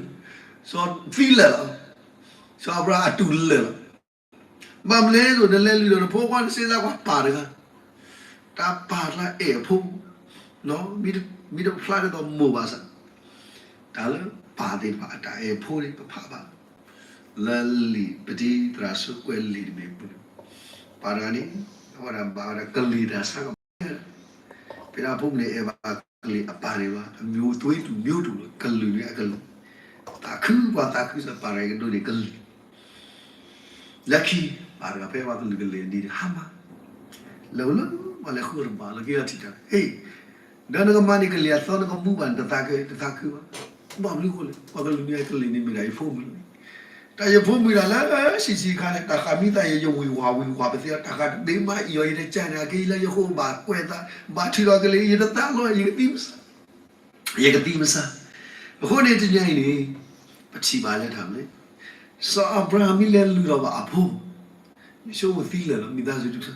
စီၤသံလၢာ်လီၤ, စီၤအၤဘြၤဟၣ်အတူၢ်လၢာ်လီၤ. ဘၣ်မနုၤလဲၣ် နလဲၤလုၢ်ထီၣ်နဖိခွါ နစ့သးကွၢ်ပၢ်တဂၤ, တၢ်ပၢ်တဂၤအဲၣ်အဖိ, မ့ၢ်တဖျါဒ်သိးမိၢ်ဘၣ်ဆၣ်, တၢ်လၢပၢ်သ့ၣ်တဖၣ်အတၢ်အဲၣ်အဖိန့ၣ် ပဖးဘၣ်, လၢလံာ်ပတံၤသရၣ်စိၤကွဲးလံာ်တဘ့ၣ်ပူၤန့ၣ်, ပၢ်တဂၤန့ၣ် အဝဲဒၣ်ဘၣ်ဝဲဒၣ်ကလံၤတၢ်ဆါကမၣ် ဖဲဒၣ်အဖိမုၣ်န့ၣ် အဲၣ်ဘၣ်ကလံၤအပၢ်န့ၣ်ဘၣ် အမျိုးသွေးတူမျိုးတူ ကလုာ်န့ၣ်အကလုာ်, သးခုပှၤသးခုစ့ၢ် ပၢ်တဂၤကဒိးန့ၢ်ကလုာ်, လၢခံ ပၢ်တဂၤဖဲပှၤကလုာ်ကလဲၤန့ၣ် ဟါမၢ် လဲၤဝဲလၢပှၤလဲၤဃုအီၤတဘၣ်လၢက့ၤအီၤထံၣ်တၢ်, ဟ့ၣ်, ဒီးနကမၤန့ၢ်ကလံၤအသီနကမူဘၣ်န့ၣ် တသးခု, တသးခုဘၣ်, ဘၣ်မနုၤအဃိလဲၣ် ပှၤကလုာ်န့ၣ်အကလုာ်န့ၣ်မ့ၢ်ဒၣ်ယဖိမုၣ်လီၤ. တၢ်ယဖိမုၣ်ဒၣ်လၢ ဆံးဆံးခါန့ၣ် တၢ်ဃးမံသးယဲ ယဝံၤဝါဝံၤဝါ ပသ့ၣ်ညါတၢ်ဃးတဘ့ၣ်မးအံၤအီၤ ယတကၢ်န့ၣ် အက့ၤလၢယဃိဘၣ်ကွဲးသး, ဘၣ်ထုးထီၣ်ကလံၤ ယတသးလီၤ ယကသံ ယကသံမစၢ်. အဃိန့ၣ်တနံၤအံၤန့ၣ် ပထံၣ်ဘၣ်လၢတၢ်မနုၤလဲၣ်, စီၤအၤဘြၤဟၣ်မ့ၢ်လဲၤလုၢ်ထီၣ်ဘၣ်အဖိ, ယဆိကမိၣ်သံလၢာ်လီၤ မိသားစုဒုက္ခ,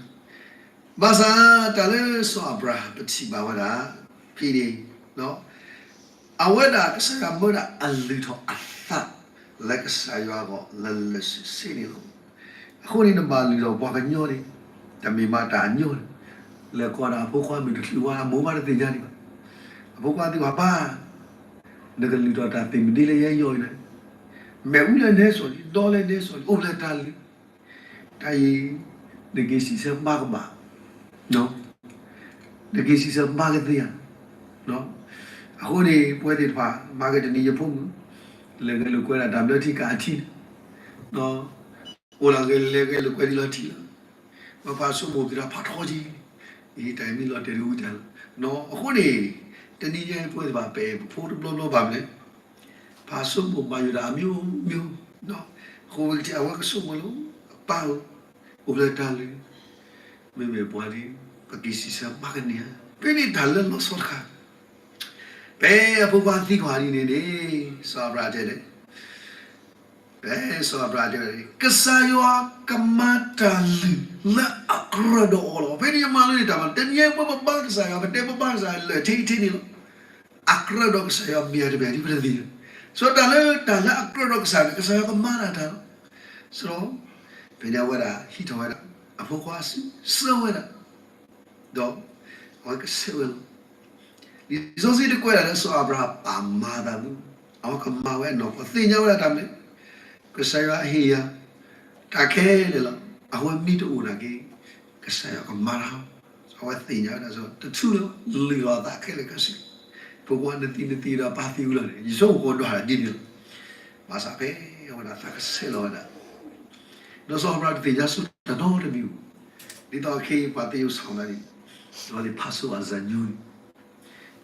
ဘၣ်ဆၣ်တၢ်လၢစီၤအၤဘြၤဟၣ်ပထံၣ်ဘၣ်ဝဲဒၣ် ဖဲန့ၣ် အဝဲဒၣ်ကစၢ်ယွၤမၢဒၣ်အလုၢ်ထီၣ်အသး လၢကစၢ်ယွၤအဂီၢ်လၢလၢာ်ဆ့ဆ့န့ၣ်လီၤ. အဃိန့ၣ်နဘၣ်လုၢ်ထီၣ်ပှၤကညီန့ၣ် တမ့ၢ်မးတၢ်အညီန့ၣ်, လဲၤကိးဒၣ်အဖိခွါမုၣ်တချုးဝါ အမိၢ်မးတသ့ၣ်ညါန့ၣ်ဘၣ်. အဖိခွါသံကွၢ်ပၢ်, နကလုၢ်ထီၣ်တၢ်သ့ၣ်မနုၤလၢယဲယီၤအံၤန့ၣ်, မ့ၣ်အူလၢနဲစီၤလံ ဒီလၢနဲစီၤလံ အိၣ်ဖျဲၣ်တၢ်လုၢ် တၢ်အံၤ နက့ၤစံးဆၢမၤကမၣ်, နက့ၤစံးဆၢမၤကသ့ဧါ. အဃိန့ၣ် ပဝဲသ့ၣ်တဖၣ် မၤက့ၤတနံၤယဖိမုၣ် လဲၤဂဲၤလိာ်ကွဲဒၣ်တၢ်ဘျၢထံကးအထံန့ၣ်, အိၣ်လၢဂဲၤလဲၤဂဲၤလိာ်ကွဲဒ်လီၤထံလီၤ. ပဖးဆိကမိၣ်က့ၤဒီးဖးထီက့ၤ, အံၤတၢ်အံၤမ့ၢ်လီၤတဲာ်တဝံၤတၢ်လီၤ. အဃိန့ၣ် တနံၤညါပဝဲသ့ၣ်တဖၣ် ပအဲၣ်ပဖိတဘျီဘျီဘၣ်မနုၤလဲၣ် ဖးဆိကမိၣ်ဘၣ်ယိၣ်ဒၣ်အမျိုးမျိုး, ဃိဝဲကထံၣ်အဝဲကဆိကမိၣ်လီၤ, အပၢ်ဧၢ, အိၣ်ဖျဲၣ်တၢ်လုၢ်, မ့မ့ၢ်ပှၤဒ် ပက့ၤစံးဆၢမၤကန့ၢ်ဧါ. ဖဲန့ၣ်တၢ်လၢလီၤဆီတခါ, ဖဲအဖိခွါသံကွၢ်ဒ်န့ၣ်န့ၣ် စီၤအၤဘြၤဟၣ်တဲလဲၣ်, ဖဲစီၤအၤဘြၤဟၣ်တဲဝဲ, ကစၢ်ယွၤကမၤတၢ်လုၢ်လၢအကြၢးဒီးအီၤလီၤ. ဖဲန့ၣ်ယမၤလိန့ၢ်တၢ်မၤ တနံၤညါပဘါကစၢ်ယွၤ ပတဲပဘါကစၢ်ယွၤလၢာ်ထဲအံၤထဲန့ၣ်လီၤ. အကြၢးဒီးကစၢ်ယွၤမ့ၢ်တမ့ၢ်ဒ်ပတသ့ၣ်ညါ, စီၤတၢ်လၢတၢ်လၢအကြၢးဒီးကစၢ်န့ၣ် ကစၢ်ယွၤကမၤတၢ်တၢ်လီၤ. စီၤ ဖဲန့ၣ်အဝဲဒၣ်ဟံးထီၣ်ဝဲဒၣ် အဖိခွါစုဆၢဝဲဒၣ်, ဒီး အဝဲကဆဲးဝဲလီၤ. လံာ်စီဆှံတကွဲးဒၣ်လၢစီၤအၤဘြၤဟၣ်ပာ်မၤသးဘၣ်, အဝဲကမၤဝဲအနီၢ်ကီၢ် သ့ၣ်ညါဝဲဒၣ်တၢ်မနုၤလဲၣ်, ကစၢ်ယွၤဟ့ၣ်ယၤ တၢ်ခဲလၢာ်လီၤ. အဝဲမ့ၢ်တအိၣ်နာ်က့ ကစၢ်ယွၤကမၤတၢ်, အဝဲသ့ၣ်ညါဝဲဒၣ်စီၤ တထူၣ်လၢၤဘၣ် လုၢ်ထီၣ်အသးခဲလၢာ်ခဲဆ့, ဖိခွါနသံနသံဒီးပၢ်သံဝံၤလီၤန့ၣ် ယဆိကမိၣ်ကဒွးတၢ်ဒ်န့ၣ်လီၤ. ဘၣ်ဆၣ်ဖဲအဝဲဒၣ်သးကဆဲးလီၤဝဲဒၣ် ဒီးစီၤအၤဘြၤဟၣ်တသ့ၣ်ညါဆိတၢ်နီတမံၤဘၣ်. ဒ်သိးခဲအံၤပှၤသ့ၣ်ညါဆိတၢ်နီတမံၤဘၣ်, ဒီးသ့ၣ်ဖးဆိဘၣ်စၢ်ညိန့ၣ်,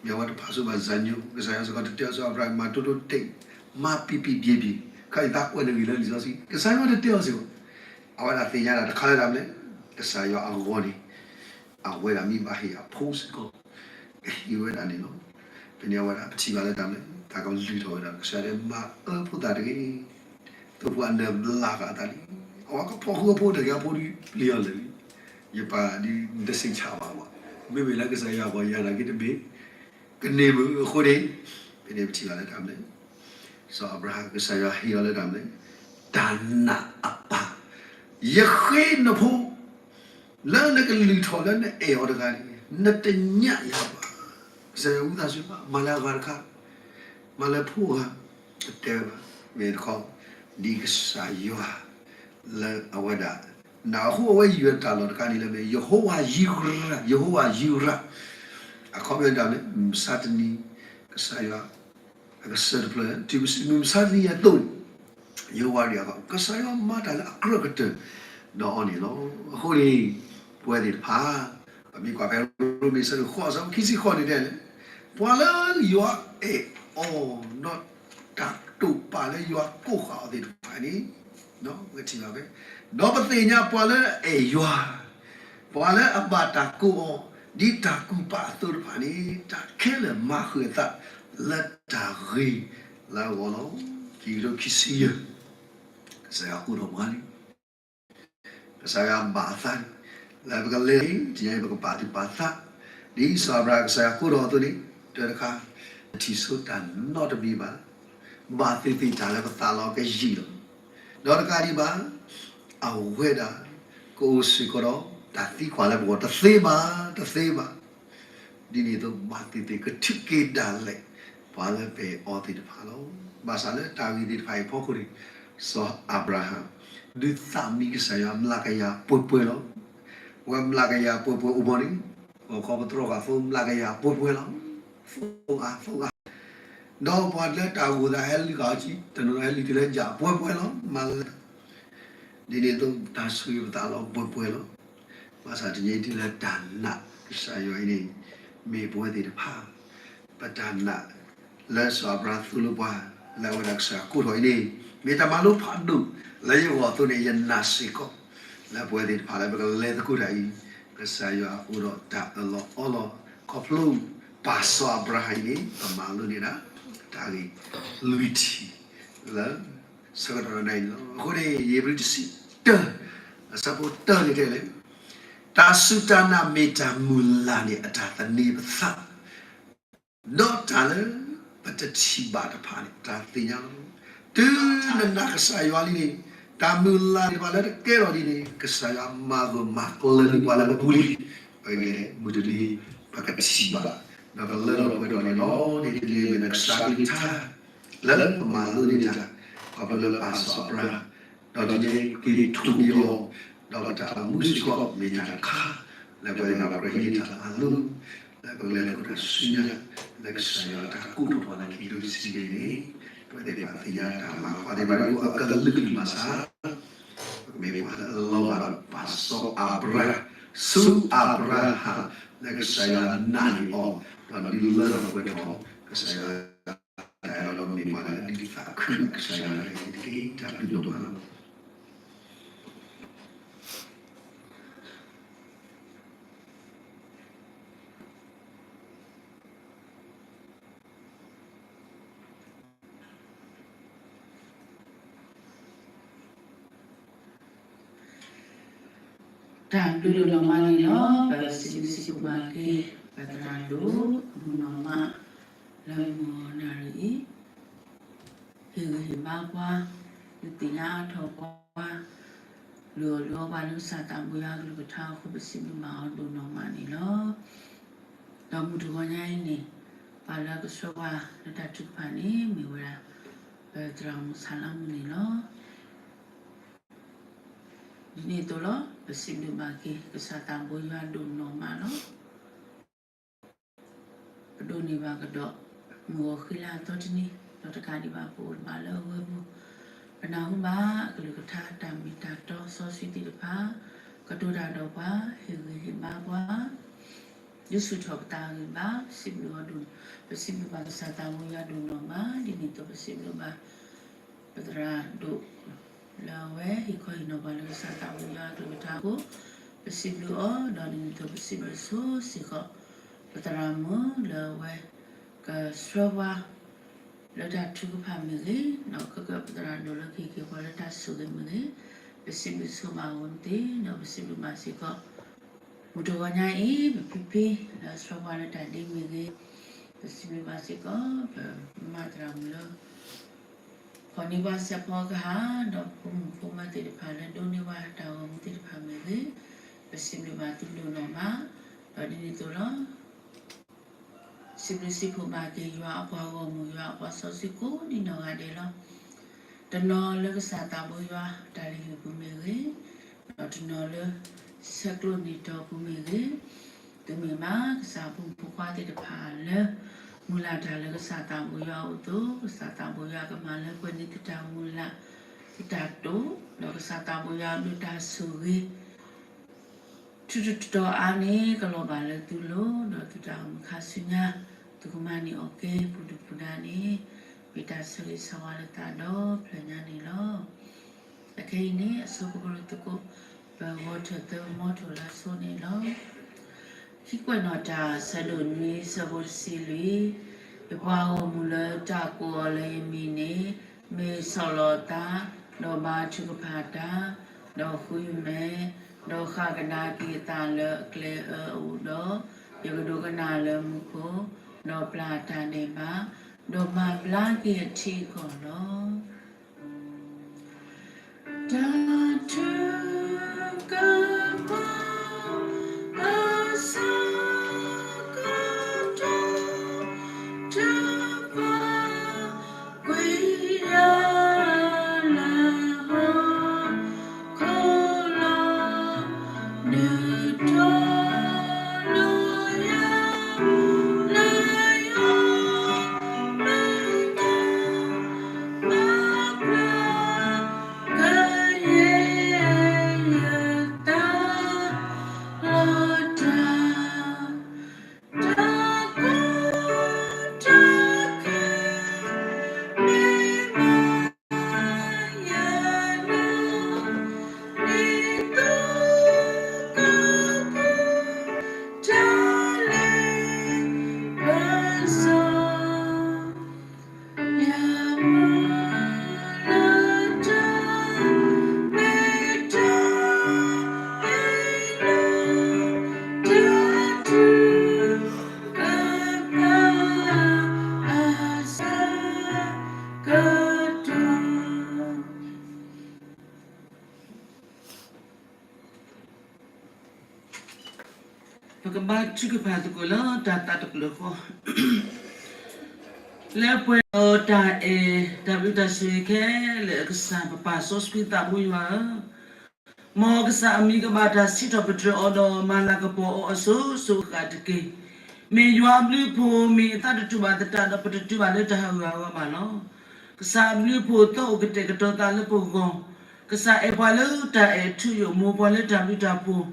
မ့ၢ်အဝဲတဖးဆိဘၣ်စၢ်ညိ ကစၢ်ယွၤစ့ၢ်ကီးတတဲအီၤစီၤအၤဘြၤဟၣ် မၤတိၢ်တိၢ်တ့ၢ်, မၤပံၤပံၤဘံၤဘံၤ, ခဲအံၤသးကွဲးတဂ့ၤလၢလံာ်စီဆှံ ကစၢ်ယွၤတတဲအီၤစ့ၢ်ကီး, အဝဲဒၣ်သ့ၣ်ညါဒၣ်တခါလၢတၢ်မနုၤလဲၣ်, ကစၢ်ယွၤအဂီၢ်န့ၣ် အဝဲဒၣ်မ့ၢ်ဘၣ်ဟ့ၣ်အဖိစ့ၢ်ကီး, ကဟ့ၣ်ဝဲဒၣ်န့ၣ်လီၤ. ဖဲန့ၣ်အဝဲဒၣ်ပထံၣ်ဘၣ်လၢတၢ်မနုၤလဲၣ် တၢ်ကလုၢ်ထီၣ်ဝဲဒၣ် ကစၢ်ယွၤတဲမၤအၢဖိသၣ်တဂ့ၤ, သိဖိအနၢၤဘျါဃာ်အသးလံ, အဝဲကဖီၣ်ဃုာ်အဖိတဂ့ၤ အဖိဒုးပျံၤအီၤလၢာ်လံ, ယပၢ်ဒုးတစံးဆၢဘၣ်ဘၣ်, မ့မ့ၢ်လၢကစၢ်ယွၤအဂီၢ်ယၤနာ်က့တမ့ၢ် ကန့ၢ်မုာ်အဃိန့ၣ်, ဖဲန့ၣ်ပထံၣ်ဘၣ်လၢတၢ်မနုၤလဲၣ်, စီၤအၤဘြၤဟၣ်ကစၢ်ယွၤဟ့ၣ်အီၤလၢတၢ်မနုၤလဲၣ်, တၢ်နာ်အပၢ်, ယဃ့နဖိ လၢနကလုၢ်ထီၣ်လၢနအဲၣ်အီၤတဂၤန့ၣ် နတညးယၤဘၣ်. ကစၢ်ယွၤဝံသးစူၤဘၣ် မၤလၢအဂၤတခါ, မၤလၢဖိအဂၤ, တတဲဝဲဘၣ်. မ့ၢ်တခီ, ဒ်ကစၢ်ယွၤ လၢအဝဲဒၣ် နာ်အဃိအဝဲယွၤတၢ်လီၢ်တခါန့ၣ်လၢမ့ၢ် ယဟိဝၤယံရၤ, ယဟိဝၤယံရၤ, အခီပညီဒၣ်မ့ၢ် မုၢ်မဆါတနံၤ ကစၢ်ယွၤ အကစၢၢ်တဖျၢၣ် တုၤမုၢ်မဆါတနံၤအသိးန့ၣ် ယဟိဝၤဒံးအဂီၢ် ကစၢ်ယွၤမၤတၢ်လၢအကြၢးကတၢၢ်ဒီးအီၤန့ၣ်လီၤ. အဃိန့ၣ် ပဝဲသ့ၣ်တဖၣ် ပမ့ၢ်ကွၢ်ဖဲရိမ့ၤဆၢဒိၣ်ဃိး အဆၢဖိခံဆံဃိးန့ၣ်တဲလဲၣ်, ပှၤလၢယွၤအဲၣ်အီၤ ဒီးတၢ်တိာ်ပာ်လၢယွၤကိးဃာ်အီၤသ့ၣ်တဖၣ်န့ၣ် ပကထံၣ်ဘၣ်ဖဲ ဒီးပသ့ၣ်ညါပှၤလၢအအဲၣ်ယွၤ, ပှၤလၢအဘၣ်တၢ်ကိးအီၤ ဒ်တၢ်ကူၣ်ပာ်အသိးတဖၣ်န့ၣ် တၢ်ခဲလၢာ်မၤဃုာ်အသးလၢတၢ်ဂ့ၤလၢအဂီၢ်လီၤ. ခံကထိခံဆံယဲၢ် ကစၢ်ယွၤအိးထီၣ်ပှၤန့ၣ် ကစၢ်ယွၤဘၣ်အသးန့ၣ် လၢပကလဲၤန့ၣ် တနံၤအံၤ ပကပာ်သူၣ်ပာ်သး ဒ်စီၤအၤဘြၤဟၣ် ကစၢ်ယွၤကိးထီၣ်အသိးန့ၣ် တၢတခါ တထံၣ်ဆိတၢ်နီတမံၤဘၣ်. ဘၣ်သ့ၣ်သ့ၣ်တၢ်လၢပသးလီၤကယံာ်လီၤ. ဒီးတကးဒံးဘၣ် အဝဲဒၣ် ကအိၣ်စ့ၢ်ကီးဒီး တၢ်သံကွၢ်လၢပဂီၢ် တသ့ဘၣ်, တသ့ဘၣ်. ဒ်န့ၣ်အသိး ဘၣ်သ့ၣ်သ့ၣ်ကထုးက့ၤဒၣ်လဲာ် ပှၤလၢပအဲၣ်အီၤသ့ၣ်တဖၣ်လီၤ. ဘၣ်ဆၣ်လၢတၢ်ဂ့ၢ်သ့ၣ်တဖၣ်အံၤအဖီခိၣ်န့ၣ် စီၤအၤဘြၤဟၣ် ဒုးသးမံကစၢ်ယွၤမျးကယၤပှဲၤပှဲၤလီၤ. ပှၤမျးကယၤပှဲၤပှဲၤအိၣ်ဘီန့ၣ် ဂီၤခီပတြီဃာ်သိမျးကယၤပှဲၤပှဲၤလီၤ. သိအါ သိအါ ဒီးပှၤလၢတၢ်ဂိၢ်သးဟဲလံဃာ်အီၤကံ တနီၤနီၤဟဲလံတုၤလၢယၣ်ပှဲၤပှဲၤလီၤ. မၤလၢ ဒ်န့ၣ်အသိး တၢ်ဆိၣ်ဂ့ၤပသးလီၤပှဲၤပှဲၤလီၤ. ဘၣ်ဆၣ်တနံၤအံၤတုၤလၢတၢ်နာ် ကစၢ်ယွၤအံၤန့ၣ် မ့ၢ်ပဝဲသ့ၣ်တဖၣ် ပတၢ်နာ် လၢစီၤအၤဘြၤဟၣ်သိၣ်လိပှၤ လၢအဝဲဒၣ်ကစၢ်ယွၤကိးထီၣ်အံၤန့ၣ် မ့ၢ်တၢ်မၤလိဖးဒိၣ်လၢယဂီၢ်အသိးန့ၣ် ယနာ်စ့ၢ်ကီး လၢပဝဲသ့ၣ်တဖၣ်လၢပကလဲၤသကိးတၢ်အံၤ ကစၢ်ယွၤအိၣ်ဒီးတၢ်အၢၣ်လီၤအီလီၤ ခီဖျိပၢ်စီၤအၤဘြၤဟၣ်အံၤန့ၣ် ပမၤလိန့ၢ်ဒၣ် တၢ်ဂ့ၢ်လွံၢ်ထံၣ် လၢဆၢကတီၢ်ဒၣ်အံၤန့ၣ်လီၤ. အဃိန့ၣ် ဧ့ၤဘြံၤတဆံတၢ အဆၢဖိတၢန့ၣ်တဲလဲၣ်, တၢ်စူၢ်တၢ်နာ်မ့ၢ်တၢ်မုၢ်လၢ်န့ၣ် အတၢ်သန့ၤပသး ဒီးတၢ်လၢပတထံၣ်ဘၣ်တဖၣ်န့ၣ် တၢ်သ့ၣ်ညါလီၤ. တုၤနနာ်ကစၢ်ယွၤလံန့ၣ် တၢ်မုၢ်လၢ်န့ၣ်တဖၣ်လၢတကဲထီၣ်ဒ်န့ၣ် ကစၢ်ယွၤမၤဂၢၢ်မၤကျၢၤန့ၢ်ပှၤလၢပပူၤလံ. အဂ့ၢ်န့ၣ် မုၢ်တနံၤ ပကထံၣ်ဘၣ် ဒီးပလၢထီၣ်ပှဲၤထီၣ်န့ၣ်လီၤ. ဒ်န့ၣ်မ့ၢ်နကစၢ်ကလုၢ်ကထါ လၢပမၤလိန့ၢ်တၢ် ခီဖျိလၢပၢ်စီၤအၤဘြၤဟၣ် ဒီးဒ်န့ၣ်က့ၤထူၣ်က့ၤအီၤ ဒီးပတၢ်အိၣ်မူစ့ၢ်ကီး မ့ၢ်တၢ်တခါ လၢပဝဲဒၣ်ပှၤဟံးန့ၢ်တၢ်အလိၤ လၢပကလဲၤသကိးတၢ်ဆူညါ လၢကစၢ်ယွၤအတၢ်ကိးထီၣ်ပှၤလၢခံကထိတဆံန့ၣ် ပဝဲသ့ၣ်တဖၣ်သ့ၣ်ညါတၢ်မၤကွၢ်သ့ၣ်တဖၣ်ဒ်အကလုာ်ကလုာ်ဘၣ်ဆၣ် ပမ့ၢ်ပှၤလၢအလီၤဘၣ်ဒီးပၢ်စီၤအၤဘြၤဟၣ် ဆူအၤဘြၤဟၣ် လၢကစၢ်ယွၤနာ်န့ၢ်အီၤ ဒီးဒုးလၢထီၣ်ပှဲၤထီၣ် ကစၢ်ယွၤတၢ်အဲၣ်အီၤဒီးမ့ၢ်ပှၤလၢအဒုးသးခု ကစၢ်ယွၤတၢ်အဲၣ်အံၤတက့ၢ်. တၢ်ဘျုးဒိၣ်မးလီၤ. တၢ်ဘျုးဒိၣ်မးန့ၣ်လီၤ. ပစံးဘျုးစံးဖှိၣ်ဘၣ်က့ၤ ပသရၣ်ဒိၣ် မုၢ်နီၢ်မး လၢမုၢ်နၤရံၣ်အံၤ ဟ့ၣ်ဂံၢ်ဟ့ၣ်ဘါပှၤ ဒုးသ့ၣ်ညါအါထီၣ်ပှၤ လုၢ်အီၣ်လုၢ်အီပှၤလၢကစၢ်သးဘိယွၤအကလုၢ်ကထါအဃိ ပစံးဘျုးဘၣ်အီၤဒိၣ်နီၢ်မးန့ၣ်လီၤ. ဒီးမုၢ်တဂီၤညါအံၤန့ၣ် ပှၤလၢကဆှၢပှၤလၢတၢ်ထုကဖၣ်န့ၣ် မ့ၢ်ဝဲဒၣ် ပသရၣ်မုၣ်ဆၣ်လါမုၣ်န့ၣ်လီၤ. ဒ်န့ၣ်အသိးလီၤ ပစံးဘျုးဘၣ်က့ၤ ကစၢ်သးဘိယွၤဒိၣ်နီၢ်မးလီၤ. ပဒိးန့ၢ်ဘၣ်ကဒီး မုၢ်ဂီၤဃံလၤအသီတနံၤ ဒီးတကးဒံးဘၣ် ပအိၣ်တဘၣ်လၢအဝဲပူၤ ပနၢ်ဟူဘၣ်အကလုၢ်ကထါတၢ်မ့ၢ်တၢ်တီစီဆှံသ့ၣ်တဖၣ် ကတိၤတၢ်ဒီးပှၤ ဟ့ၣ်ဂံၢ်ဟ့ၣ်ဘါပှၤ ဒုးဆူၣ်ထီၣ်ပသးဂံၢ်ဘါ ပစံးဘျုးအီၤဒိၣ် ပစံးဘျုးဘၣ်ကစၢ်သးဘိယွၤဒိၣ်နီၢ်မး ဒ်န့ၣ်အသိးပစံးဘျုးဘၣ် ပသရၣ်ဒိၣ် လၢအဝဲဟ့ၣ်ခီဟ့ၣ်နီၤပှၤလၢကစၢ်သးဘိယွၤအကလုၢ်ကထါအဃိ ပစံးဘျုးအီၤ ဒီးဒ်န့ၣ်အသိးပစံးဘျုးဆိစ့ၢ်ကီး ပသရၣ်မုၣ်လၢအဝဲ ကဆှၢပှၤ လၢတၢ်ထုကဖၣ်မ့ၢ်ဂ့ၤ ဒီးခဲကၢပသရၣ်ဒိၣ်လၢကဟ့ၣ်က့ၤပှၤလၢတၢ်ဆိၣ်ဂ့ၤမ့ၢ်ဂ့ၤ ပစံးဘျုးဆိဘၣ်အဝဲသ့ၣ် ဒီးပစံးဘျုးဘၣ်စ့ၢ်ကီး မုၢ်တဂီၤညါအံၤ ပဖံဖံလၢအဆှၢပှၤလၢတၢ်ဒ့မ့ၢ်ဂ့ၤ ပစံးဘျုးဘၣ်စ့ၢ်ကီး ပမၤသရၣ်မုၣ်လၢ ဖီၣ်န့ၢ်ပှၤစဲးဖီကဟၣ် ဒီးဖိမုၣ်ဖိမါသ့ၣ်တဖၣ်လၢဒိးန့ၢ်ပှၤတၢ်ဂီၤမူသ့ၣ်တဖၣ်မ့ၢ်ဂ့ၤ ပစံးဘျုးဘၣ်သုဒိၣ်နီၢ်မး ဒီးဒ်န့ၣ်အသိးလီၤ စံးဘျုးစံးဖှိၣ်ဘၣ်က့ၤယွၤအပှၤဂီၢ်မုၢ် ယွၤအပှၤစီဆှံကိးဒံနီၢ်ဂၤဒဲးလီၤ. တနီၤလၢကစၢ်သးဘိယွၤတၢ်လုၢ်ဟံၣ်ပူၤမ့ၢ်ဂ့ၤ, ဒီးတနီၤလၢဆဲးကျိးန့ၢ်တီၢ်ပူၤမ့ၢ်ဂ့ၤ, သုမ့ၢ်ဘၣ်ကစၢ်အဖိမုၣ်ဖိခွါသ့ၣ်တဖၣ်လၢ မုၢ်လၢ်တၢ်လၢကစၢ်သးဘိယွၤအအိၣ်အသိး, ကစၢ်သးဘိယွၤကမၤလၢပှဲၤန့ၢ်သုတၢ်မုၢ်လၢ် သုတၢ်တိာ်, ဒီးကစၢ်သးဘိယွၤအဘျုးတၢ်ဆိၣ်ဂ့ၤ ထူးထူးတီၤတီၤအါန့ၣ် ကလီၤဘၣ်လၢသုလိၤ, ဒီးသုတၢ်အိၣ်မူခါဆူညါ သုကမၤန့ၢ်အီၤကဲ ပူၤဒုၣ်ပူၤဒါန့ၣ် မ့ၢ်တၢ်ဆၢဂ့ၤဆၢဝါလၢသးဒီဖျၢၣ်ညါန့ၣ်လီၤ. အခဲအံၤန့ၣ် အဆိကမိၣ်လၢသုးခိၣ် ပဂီၤထၢၣ်သၢမီထိၣ်လၢအဆိန့ၣ်လီၤ. ခံကွဲးနီၣ်တၢ် ဆၢဒိၣ်နွံ ဆၢဖိတဆံလွံၢ်, ယပှၤဂီၢ်မုၢ်လၢတၢ်ကိးအီၤလၢယမံၤန့ၣ် မ့ၢ်ဆီၣ်လီၤအသး, ဒီးဘါထုကဖၣ်တၢ်, ဒီးဃုမဲာ်, ဒီးဃၣ်ကဒါက့ၤအသးလၢအကျဲအၢအအိၣ်ဒီး, ယကဒိကနၣ်လၢမူခိၣ်, ဒီးပျၢ်တၢ်ဒဲးဘး, ဒီးမၤဘျါက့ၤအထံအကီၢ်လီၤ. တၢ်ထုကဖၣ် အဆၢကတီၢ် တၢ်ပာ်ကွံာ်ယၤလၢ ဟီၣ်ခိၣ်လီၤ. ဒုးတီလိာ်ယၤ လၢယွၤ လၢတၢ် ပာ်ဖျါ ကယဲၢ်ယသး လီၤတၢ် တၢ်ကီတၢ်ခဲ မ့ၢ်မၤယၤလၢ ဒ်သိးကပူၤ တၢ်လ့ပစီ ယမၤလၢတၢ် မ့ၢ်တၢ်အ့ၣ်လိာ် တၢ်ထုကဖၣ် အဆၢကတီၢ် ပကဘါထုကဖၣ်သကိးလၢတၢ်သးတဖျၢၣ်ဃီ, လၢပှဲၤဒီးတၢ်အဲၣ်တၢ်ဘျုးတၢ်ဆိၣ်ဂ့ၤခဲလၢာ်အကစၢ် ပပၢ်စီဆှံသးဘိယွၤဧၢ, မ်ကစၢ်အမံၤကဘၣ်တၢ်စံးထီၣ်ပတြၢၤအီၤဒီး မၤလၤကပီၤအီၤအစိၤစိၤအဃၣ်တက့ၢ်. မ့ၢ်ယွၤအဘျုးအဖှိၣ် မ့ၢ်အသးတတူာ်ဘၣ်သတးဒီး ပတတုၤဘၣ်လၢတၢ်ဟးဂူာ်ဟးဂီၤဘၣ်လီၤ. ကစၢ်အဘျုးအဖှိၣ် သီအိၣ်ကတဲာ်ကတီၤသးလၢပဂီၢ်, ကစၢ်အဲၣ်ပှၤလၢတၢ်အဲၣ်ထူယိာ် မိၢ်ပှၤလၢတၢ်ဘျုးတၢ်ဖှိၣ်,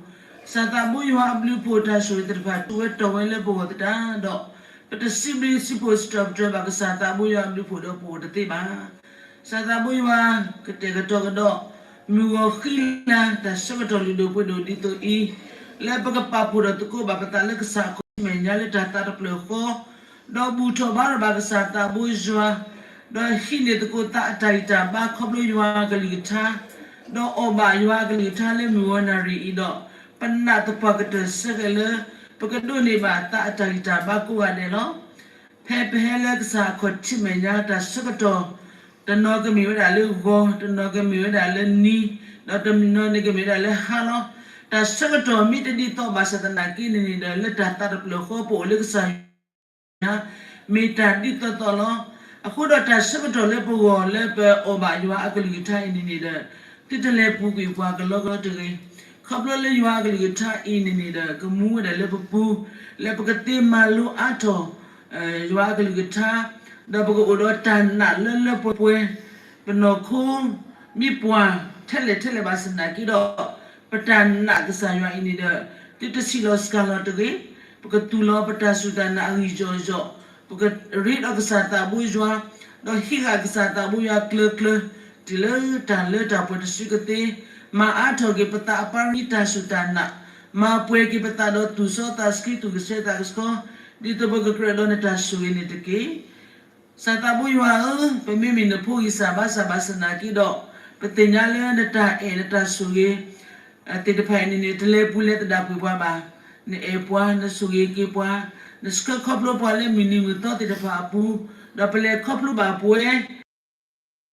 ကစၢ်သးဘိယွၤအဘျုးအဖှိၣ်တၢ်ဆိၣ်ဂ့ၤသ့ၣ်တဖၣ် တုၤဝဲတီၢ်ဝဲလၢပဂီၢ်သတးဒီး, ပတစံးဘျုးစံးဖှိၣ်စံးထီၣ်ပတြၢၤဘၣ်ကစၢ်သးဘိယွၤအဘျုးအဖှိၣ်ဒီးပအိၣ်တသ့ဘၣ်. ကစၢ်သးဘိယွၤ ကတဲာ်ကတီၤကဒီး မုၢ်ဂီၤဃံလၤတၢ်ဆၢကတီၢ်လုၢ်ဒိၣ်ပှ့ၤဒိၣ်ဒ်သိးအံၤ, လၢပကပာ်ဖှိၣ်ဒီးသကိးဘၣ်ပသးလၢကစၢ်အခီၣ်ထံးမဲာ်ညါလၢတၢ်သးတဖျၢၣ်ဃီ, ဒီးဘူၣ်ထီၣ်ဘါထီၣ်ဘၣ်ကစၢ်သးဘိယွၤ, ဒီးဟံးန့ၢ်သကိးသးအတၢ်ဂံၢ်တၢ်ဘါခီဖျိယွၤအကလုၢ်ကထါ, ဒီးအီၣ်ဘၣ်ယွၤအကလုၢ်ကထါလၢမုၢ်ဂီၤနၣ်ရံၣ်အံၤဒီး, ပနာ်သပှၢ်ကတၢၢ်စ့ၢ်ကီးလၢ ပကဒိးန့ၢ်ဘၣ်သးအတၢ်ဂံၢ်တၢ်ဘါကိးဂၤဒဲးလီၤ. ဖဲပဟဲလၢကစၢ်အခီၣ်ထံးမဲာ်ညါတၢ်ဆၢကတီၢ်, တနီၤကမ့ၢ်ဝဲဒၣ်လၢဂီၤ, တနီၤကမ့ၢ်ဝဲဒၣ်လၢနံၤ, ဒီးတနီၤန့ၣ်ကမ့ၢ်ဝဲဒၣ်လၢဟါလီၤ. တၢ်ဆၢကတီၢ်မ့ၢ်တဒ်သိးဘၣ်ဆၣ်သနာ်က့န့ၣ်န့ၣ်ဒီး လၢတၢ်သးတဖျၢၣ်ဃီပအိၣ်လၢကစၢ်ယွၤ မ့ၢ်တၢ်ဒ်သိးသိးလီၤ. အဃိဒီးတၢ်ဆၢကတီၢ်လၢပဂီၢ်လၢပအီၣ်ဘၣ်ယွၤအကလုၢ်ကထါအံၤန့ၣ်န့ၣ်ဒီး, သုတလဲၤပူၤကွံာ်ပှၤကလီကလီတဂ့ၤ. ခီဖျိလၢယွၤအကလုၢ်ကထါအံၤန့ၣ်န့ၣ်ဒီး ကမူဝဲဒၣ်လၢပပူၤ, လၢပကသ့မၤလိအါထီၣ် ယွၤအကလုၢ်ကထါ, ဒီးပကအိၣ်ဒီးတၢ်နာ်လၢလၢပှဲၤပှဲၤ, ပနီၢ်ခိ မ့ၢ်ပှၤထဲလဲၣ်ထဲလဲၣ်ဘၣ်ဆၣ်သနာ်က့ဒီး, ပတၢ်နာ်ကစၢ်ယွၤအံၤန့ၣ်ဒီး, သုတဆံးလီၤစှၤလီၤတဂ့ၤ. ပကသူၣ်လီၤပတၢ်စူၢ်တၢ်နာ်အဂံၢ်ယီၢ်ယီၢ်, ပကရ့ဒီးကစၢ်သးဘိယွၤ, ဒီးဟံးဃာ်ကစၢ်သးဘိယွၤကျၢၤကျၢၤ, တုၤလၢတၢ်လၢတၢ်ပှဲၤတစုကသ့, မၤအါထီၣ်က့ၤပသးအပၢ်ရံတၢ်စူၢ်တၢ်နာ်, မၤပှဲၤက့ၤပသးဒီးသူၣ်စီသးဆှံသူၣ်ကဆှီသးကဆှီ, ဒ်သိးပကကြၢးဒီးနတၢ်ဆိၣ်ဂ့ၤန့ၣ်တက့ၢ်. ကစၢ်သးဘိယွၤဧၢ, ပမ့မ့ၢ်နဖိဂံၢ်စၢ်ဘါစၢ်ဘၣ်ဆၣ်သနာ်က့ဒီး, ပသ့ၣ်ညါလၢနတၢ်အဲၣ်နတၢ်ဆိၣ်ဂ့ၤ သ့ၣ်တဖၣ်အံၤန့ၣ်န့ၣ် တလဲၤပူၤလဲၤသဒၣ်ကွံာ်ပှၤဘၣ်. နအဲၣ်ပှၤ, နဆိၣ်ဂ့ၤက့ၤပှၤ, နဆှၢခီဖျိပှၤလၢမုၢ်နံၤမုၢ်သီသ့ၣ်တဖၣ်အပူၤ, ဒီးပလဲၤခီဖျိဘၣ်ပဝဲ